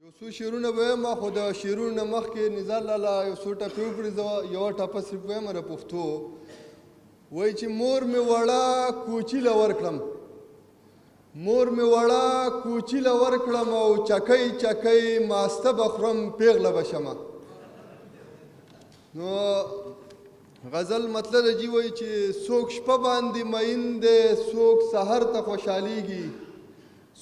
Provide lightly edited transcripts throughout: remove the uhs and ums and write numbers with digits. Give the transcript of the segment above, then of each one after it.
یو څو شعرونه به وایم، خو د شعرونو نه مخکې نظار لالا یو څو ټپې وکړي. زه یوه ټپه صرف وایم د پښتو. وایي چې مور مې وړه کوچي له ورکړم، مور مې وړه کوچي له ورکړم او چکۍ چکۍ ماسته به خورم، پیغله به شمه. نو غزل مطلب جی وایي چې څوک شپه باندې مئین دی، څوک سحر ته خوشحالېږي،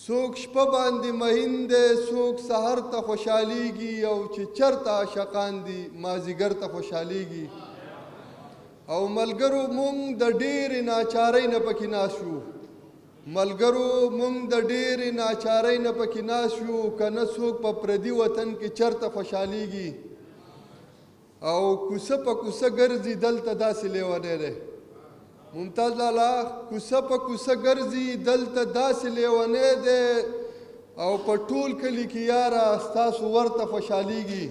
څوک شپه باندې مهین دی، څوک سحر ته خوشحالېږي، او چې چرته عاشقان دي مازیګر ته خوشحالېږي. او ملګرو مونږ د ډېرې ناچارۍ نه پکې ناست یو، ملګرو مونږ د ډېرې ناچارۍ نه پکې ناست یو، که نه څوک په پردي وطن کې چرته خوشحالېږي. او کوڅه په کوڅه ګرځي دلته داسې لیونی دی ممتاز لالا، کوڅه په کوڅه ګرځي دلته داسې لیونی دی، او په ټول کلي کې یاره ستاسو ورته خوشحالېږي.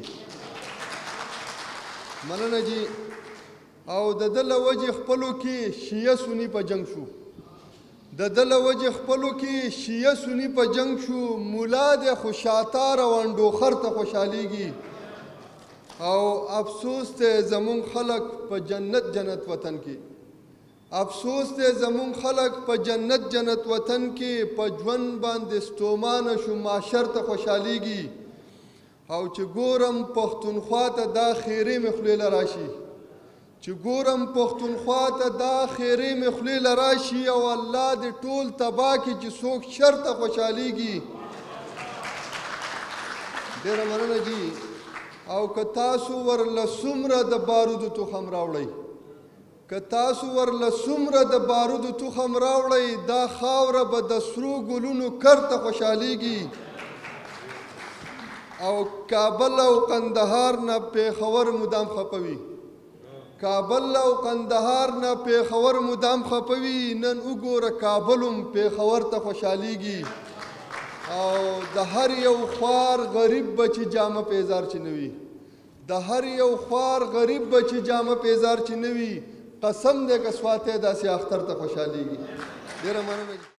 مننه جی. او د ده له وجې خپلو کې شیعه سني په جنګ شو، د ده له وجې خپلو کې شیعه سني په جنګ شو، مولا دی خو شاتار او انډوخر ته خوشحالېږي. او افسوس دی زمونږ خلک په جنت جنت وطن کې، افسوس دی زمونږ خلک په جنت جنت وطن کې په ژوند باندې ستومانه شو، معاشر ته خوشحالېږي. او چې ګورم پښتونخوا ته دا خیرې مې خولې له راشي، چې ګورم پښتونخوا ته دا خیرې مې خولې له راشي، او الله دې ټول تباه کړي چې څوک شر ته خوشحالېږي. ډېره مننه جی. او که تاسو ورله څومره د بارودو تخم راوړئ، که تاسو ورله څومره د بارودو تخم راوړئ، دا خاوره به د سرو ګلونو کر ته خوشحالېږي. او کابل او قندهار نه پېښور مدام خپوي، کابل او قندهار نه پېښور مدام خپوي، نن وګوره کابل هم پېښور ته خوشحالېږي. او د هر یو خوار غریب بچي جامه پیزار چې نه وي، د هر یو خوار غریب بچي جامه پیزار چې نه وي، قسم دی که سواتی داسې اختر ته خوشحالېږي. ډېره مننه.